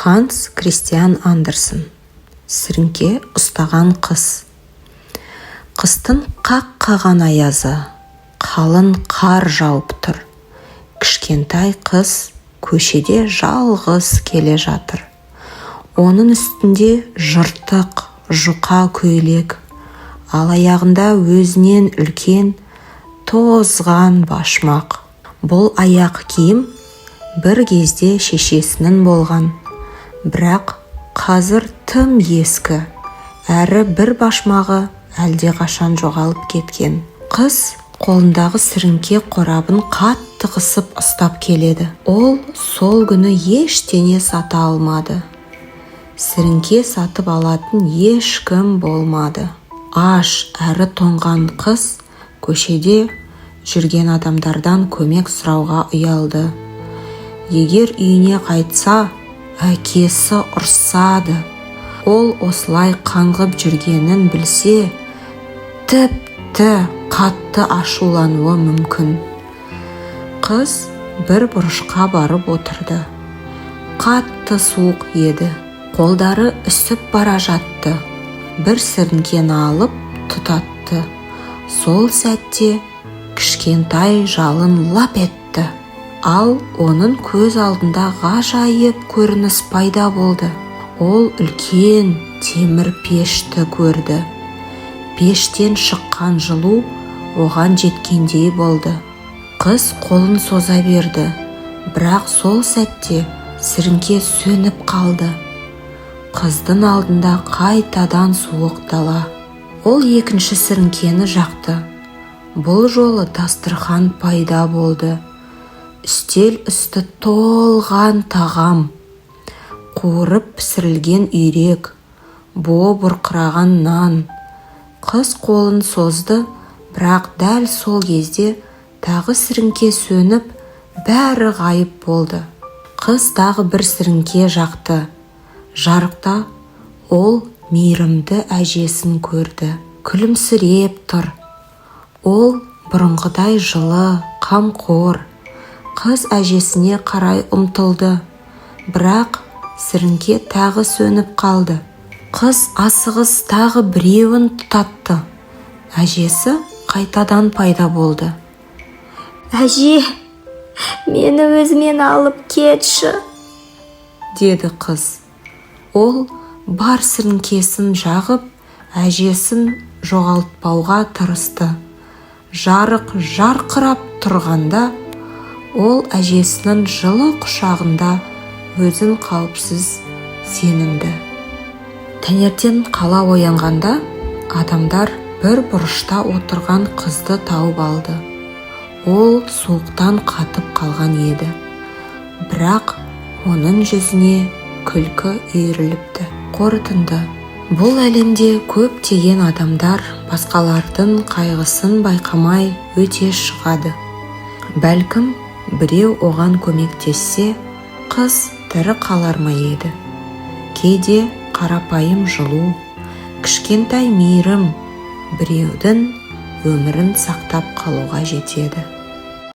Ханс Кристиан Андерсен. Сіріңке ұстаған қыз. Қыстың қақ-қаған аязы, қалың қар жауып тұр. Кішкентай қыз көшеде жалғыз келе жатыр. Оның үстінде жыртық, жұқа көйлек, ал аяғында өзінен үлкен, тозған башмақ. Бұл аяқ киім бір кезде шешесінің болған, бірақ қазір тым ескі, әрі бір башмағы әлдеқашан жоғалып кеткен. Қыз қолындағы сіріңке қорабын қатты қысып ұстап келеді. Ол сол күні ештеңе сата алмады. Сіріңке сатып алатын ешкім болмады. Аш әрі тоңған қыз көшеде жүрген адамдардан көмек сұрауға ұялды. Егер үйіне қайтса, әкесі ұрсады. Ол осылай қаңғып жүргенін білсе, тіпті қатты ашулануы мүмкін. Қыз бір бұрышқа барып отырды. Қатты суық еді. Қолдары үсіп бара жатты. Бір сіріңкені алып тұтатты. Сол сәтте кішкентай жалын лап етті. Ал оның көз алдында ғажайып көрініс пайда болды. Ол үлкен темір пешті көрді. Пештен шыққан жылу оған жеткендей болды. Қыз қолын соза берді, бірақ сол сәтте сіріңке сөніп қалды. Қыздың алдында қайтадан суық дала. Ол екінші сіріңкені жақты. Бұл жолы дастархан пайда болды. Үстел үсті толған тағам. Қуырып пісірілген үйрек, буы бұрқыраған нан. Қыз қолын созды, бірақ дәл сол кезде тағы сіріңке сөніп, бәрі ғайып болды. Қыз тағы бір сіріңке жақты. Жарықта ол мейірімді әжесін көрді. Күлімсіреп тұр. Ол бұрынғыдай жылы, қамқор. Қыз әжесіне қарай ұмтылды, бірақ сіріңке тағы сөніп қалды. Қыз асығыс тағы біреуін тұтатты. Әжесі қайтадан пайда болды. Әже, мені өзімен алып кетші, деді қыз. Ол бар сіріңкесін жағып, әжесін жоғалтпауға тырысты. Жарық жарқырап тұрғанда, ол әжесінің жылы құшағында өзін қауіпсіз сезінді. Таңертең қала оянғанда, адамдар бір бұрышта отырған қызды тауып алды. Ол суықтан қатып қалған еді, бірақ оның жүзіне күлкі үйіріліпті. Қорытынды: бұл әлемде көптеген адамдар басқалардың қайғысын байқамай өте шығады. Бәлкім, біреу оған көмектессе, қыз тірі қалар ма еді? Кейде қарапайым жылу, кішкентай мейірім біреудің өмірін сақтап қалуға жетеді.